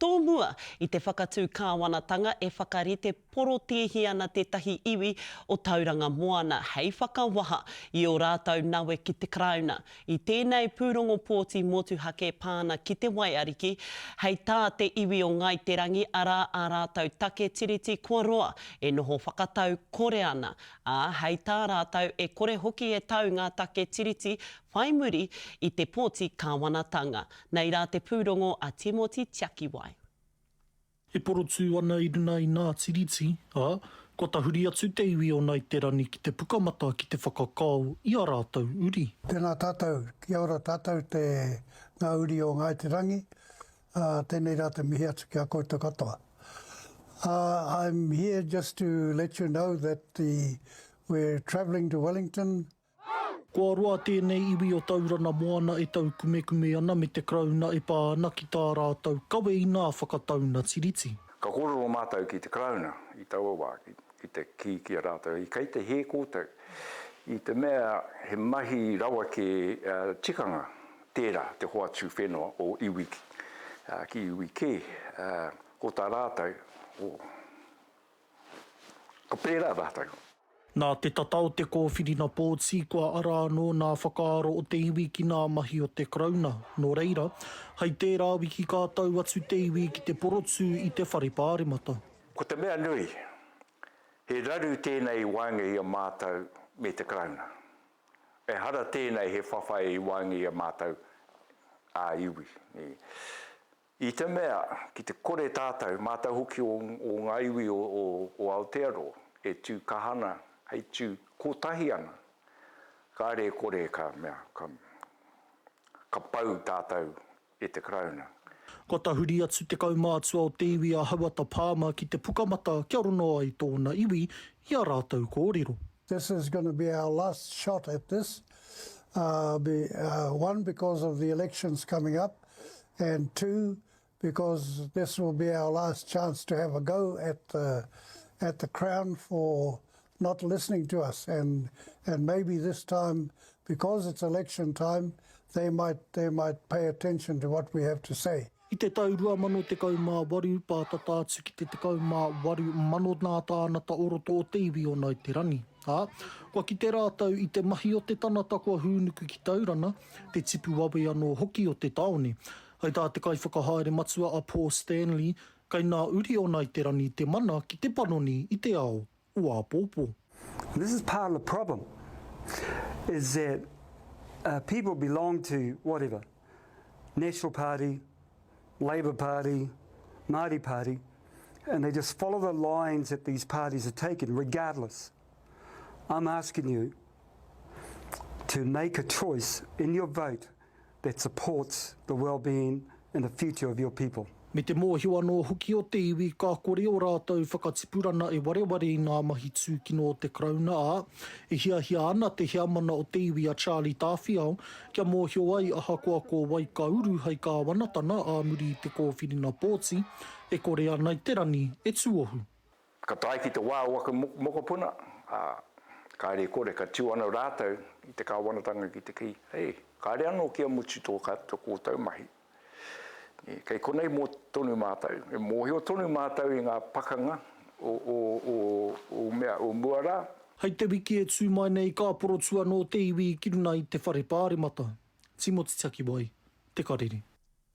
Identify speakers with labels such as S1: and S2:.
S1: Tōmua i te whakatū kāwanatanga e whakarite porotēhi ana tētahi iwi o Tauranga Moana hei whakawaha i ō rātou nawe ki te Karauna. I tēnei pūrongo pōti motuhake e pā ana ki te waiariki, hei tā te iwi o Ngāi Te Rangi arā ā rātou take tiriti kua roa e noho whakatau kore ana, ā, hei tā rātou e kore hoki e tau ngā take tiriti whai muri i te pōti kāwanatanga. Nei rā te pūrongo a Timoti Tiakiwai.
S2: E porotū ana i runa i nā tiriti, ā, kua tahuri atu te iwi o Nai Te Rani ki te Pukamata ki te whakakao i a rātou uri.
S3: Tēnā tātou, kia ora tātou te ngā uri o Ngāi Te Rangi, ā, tēnei rā te mihi atu ki a koutou katoa. Uh, I'm here just to let you know that the, we're travelling to Wellington
S2: Kua roa tēnei iwi o Taurana Moana e taukumekume ana me te Karauna e pā ana ki tā rātou kawe i nā whakatauna Tiriti.
S4: Ka kōrero mātou ki te Karauna i taua wā, ki te kī ki a rātou, kei te hē koutou, i te mea he mahi rawa kē tikanga tērā te hoatu whenua o iwi ki iwi kē, ko tā rātou, oh. Ka pērā rātou.
S2: Nā te tata o te kōwhiringa pōti kua ara anō nā whakaaro o te iwi ki nā mahi o te Karauna, nō reira, hei tērā wiki ka tau atu te iwi ki te porotū i te Whare Pāremata.
S4: Ko te mea nui, he raru tēnei i waenga i a mātou me te Karauna. Ehara tēnei he whawhai i waenga i a mātou ā-iwi. I te mea, ki te kore tātou, mātou hoki o, o ngā iwi o, o, o Aotearoa, e tū kaha ana, hei tū kotahi ana, kāre e kore ka mea, ka, ka pau tātou e te Karauna.
S2: Kua tahuri atu te kaumātua o te iwi a Hauata Palmer ki te Pukamata kia rono ai tōna iwi i a rātou kōrero.
S3: This is gonna be our last shot at this, uh, be, uh, one because of the elections coming up and two because this will be our last chance to have a go at the, at the Crown for not listening to us and, and maybe this time because it's election time they might, they might pay attention to what we have to say.
S2: I te tau 2018, pātata atu ki te 18,000 nā tānata o roto o te iwi o Nai Te Rangi. Ā, kua kite rātou i te mahi o te tanata kua hūnuku ki Taurana, te tipu wawe anō hoki o te tāone. Hei tā te kaiwhakahaere matua a Paul Stanley, kei nā uri o Nai Te Rangi te mana ki te panoni i te ao o āpōpō.
S5: This is part of the problem, is that uh, people belong to whatever, National Party, Labour Party, Māori Party, and they just follow the lines that these parties are taking, regardless. I'm asking you to make a choice in your vote that supports the well-being and the future of your people.
S2: Me te mōhio anō hoki o te iwi ka kore ō rātou whakatipurana e wareware i ngā mahi tūkino o te Karauna, ā, e hiahia ana te heamana o te iwi a Charlie Tāwhiao kia mōhio ai ahakoa ko wai ka uru hei kāwanatana ā muri i te kōwhiringa pōti, e kore ana i te rangi e tuohu.
S4: Ka tae ki te wā o aku mokopuna, ā, kāre e kore, ka tū ana rātou i te kāwanatanga ki te kī, Hei, kāre anō kia mutu tō koutou mahi. Kei konei mō tonu mātou, e mōhio tonu mātou i ngā pakanga o, o, o, o mea, o mua rā.
S2: Hei te wiki e tū mai nei ka porotu anō te iwi ki runa i te Whare Pāremata. Timoti Takiwai, Te Karere.